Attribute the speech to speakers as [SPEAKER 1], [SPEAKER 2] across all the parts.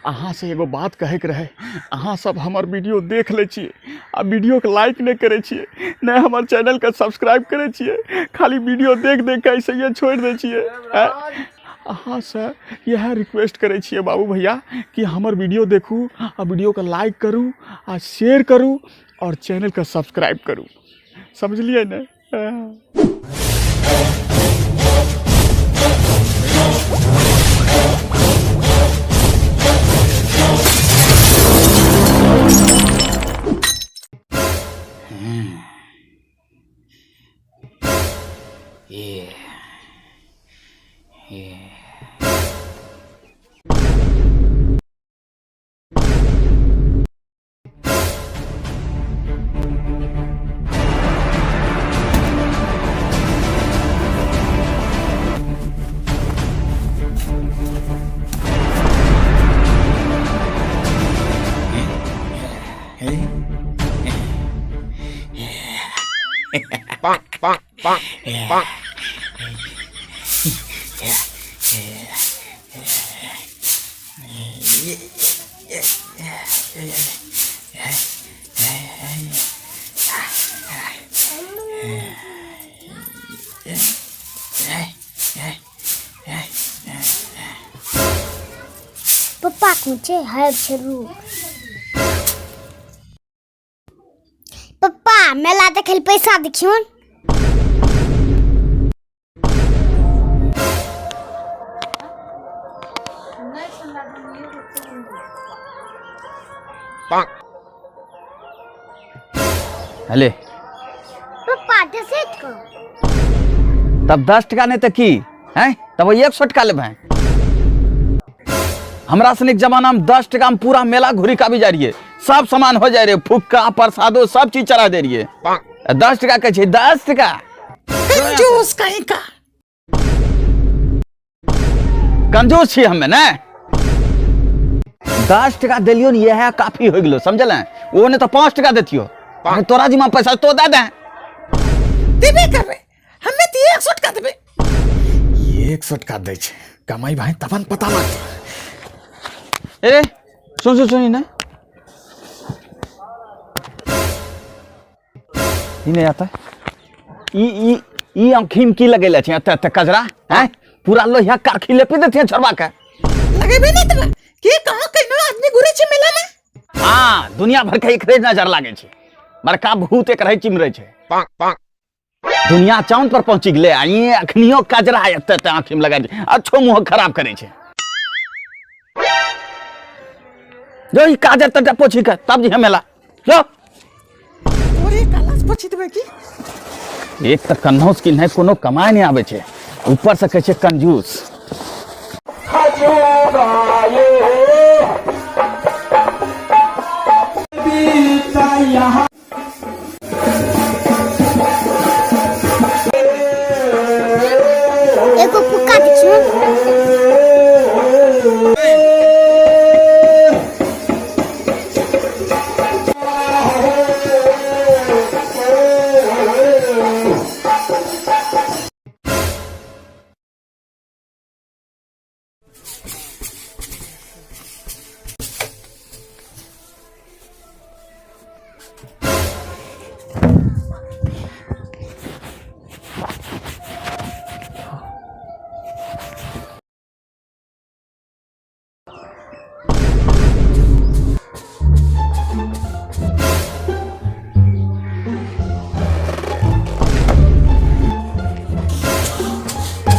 [SPEAKER 1] अहाँ से एगो बात कहैके रहै। अहाँ सब हमर वीडियो देख लै छियै आ वीडियोके लाइक नहि करै छियै, नहि हमर चैनलके सब्सक्राइब करै छियै, खाली वीडियो देख देख के ऐसे छोड़ि दै छियै। अहाँ से इएह रिक्वेस्ट करै छियै बाबू भैया कि हमर वीडियो देखू आ वीडियोके लाइक करू आ शेयर करू और चैनलके सब्सक्राइब करू। समझलियै ने?
[SPEAKER 2] पप्पा कोन छै? हायर छै रूप। पप्पा मेला देखै लए पैसा देखियौन।
[SPEAKER 3] हेले
[SPEAKER 2] पप्पा 10 टका।
[SPEAKER 3] तब 10 टका नहीं तो की हैं? तब 100 टका लेबै। हमरा सनिक जमाना में 10 टका में पूरा मेला घूरी के आबि जाय रहिए, सब सामान हो जाय रहे, फुक्का प्रसादो सब चीज चढ़ा दे रहिए। 10 टका कहै छै, 10 टका।
[SPEAKER 4] कंजूस कहीं का।
[SPEAKER 3] कंजूस छी हमे ने? 10 टका देलियो ने, इएह काफी हो गेलो, समझल? ओ ने तो 5 टका देतियो। अरे तोरा जिमा पैसा तो दे दे।
[SPEAKER 4] देबे करबे हमे तो 100 टका देबे।
[SPEAKER 1] 100 टका दै छै, कमाई भाई तबन पता लगतै।
[SPEAKER 3] ए सुन सुन सुन, ने ई नहीं आता। ई ई ई आँखी में की लगेले छै एते एते कजरा? हैं, पूरा लोहिया कारखी लेपी देथिन छोड़वा के।
[SPEAKER 4] लगेबे नहीं तब के कहाँ कहिनो आदमी घुरे छै मेला में।
[SPEAKER 3] हाँ, दुनिया भर के एकरे नजर लागे छै, बड़का भूत एक रहे चिमरे छै। दुनिया चांद पर पहुंची गेलै आ ई अखनियो कजरा एते एते आँखी में लगा छै, अच्छो मुँह खराब करे छै। जो ई काजर तटा पोछि के तब जे मेला जो।
[SPEAKER 4] तोरे कलास पोछि देबै की?
[SPEAKER 3] एक तऽ कन्नौस की नहि कोनो कमाइ नहि आबै छै, ऊपर से कहै छै कंजूस।
[SPEAKER 2] एगो फुक्का देखियो।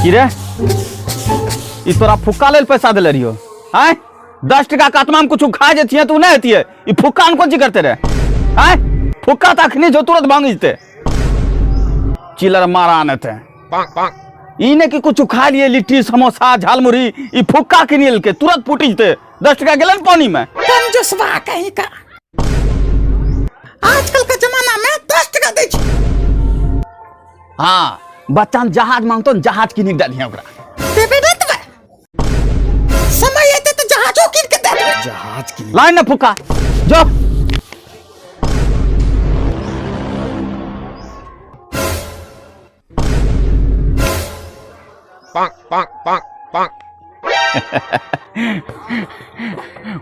[SPEAKER 3] की रे, ई तोरा फुक्का लेल पैसा देले रहियो? आँय, 10 टका के आत्मा में कुछ खा जतिये तो नहीं हतिये। ई फुक्का में कौन चीज करते रहे? आँय, फुक्का तो अखनी जो तुरंत भांग जते, चिलर मारा आने थे। ई ने कि कुछ खा लिए लिट्टी समोसा झालमुरी, ई फुक्का किन लेलके तुरंत फूटी जते। 10 टका गेलन पानी में।
[SPEAKER 4] कंजूसवा कहीं का, आजकल के जमाना में 10 टका दै छै।
[SPEAKER 3] हाँ, बच्चा जहाज मांगतो न, जहाज किन के दिहे ओकरा।
[SPEAKER 4] देबे नहीं तबे, समय एते तो जहाजो किन के दे देबे।
[SPEAKER 1] जहाज किन
[SPEAKER 3] लाइन न फुक्का जो।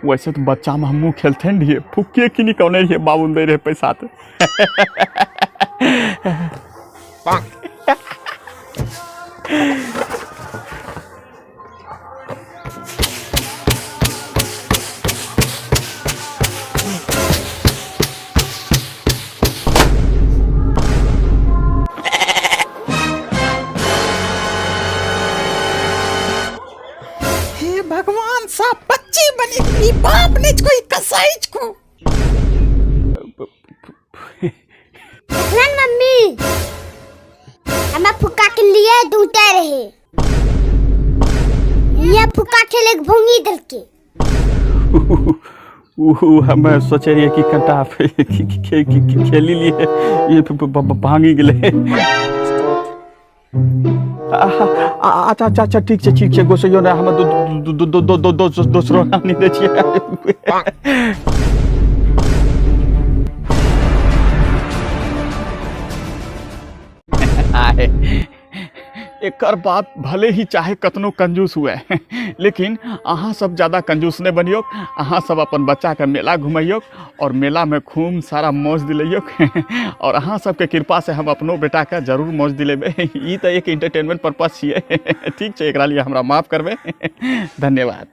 [SPEAKER 1] वैसे तो बच्चा में हमहूँ खेलते ने रहिए, फुक्के किनी कौने रहिए, बाबू दे रहे पैसा तो।
[SPEAKER 4] हे भगवान, सब बच्ची बनी ई बाप ने कोई कसाई को।
[SPEAKER 2] देखलन मम्मी, हमें फुक्का के लिए दूते रहे, ये फुक्का खेले के भोंगी दल के।
[SPEAKER 1] ऊ हमे सोचे रहिए कि कटा खेली लिए, ये भांगी गेलै। अच्छा अच्छा अच्छा, ठीक छै, ठीक छै, गोसैयो ने, हमे दोसरो आनि दै छियै। आए, एकर बाप भले ही चाहे कतनो कंजूस हुए, लेकिन अहाँ सब ज़्यादा कंजूस नहीं बनियो। अहाँ सब अपन बच्चाके मेला घुमैयो और मेला में खूब सारा मौज दिलैयो, और अहाँ सबके कृपा से हम अपनो बेटाके जरूर मौज दिलेबै। ई तऽ एक इंटरटेनमेंट पर्पस छियै। ठीक छै, एकरा लिए हमरा माफ करबै। धन्यवाद।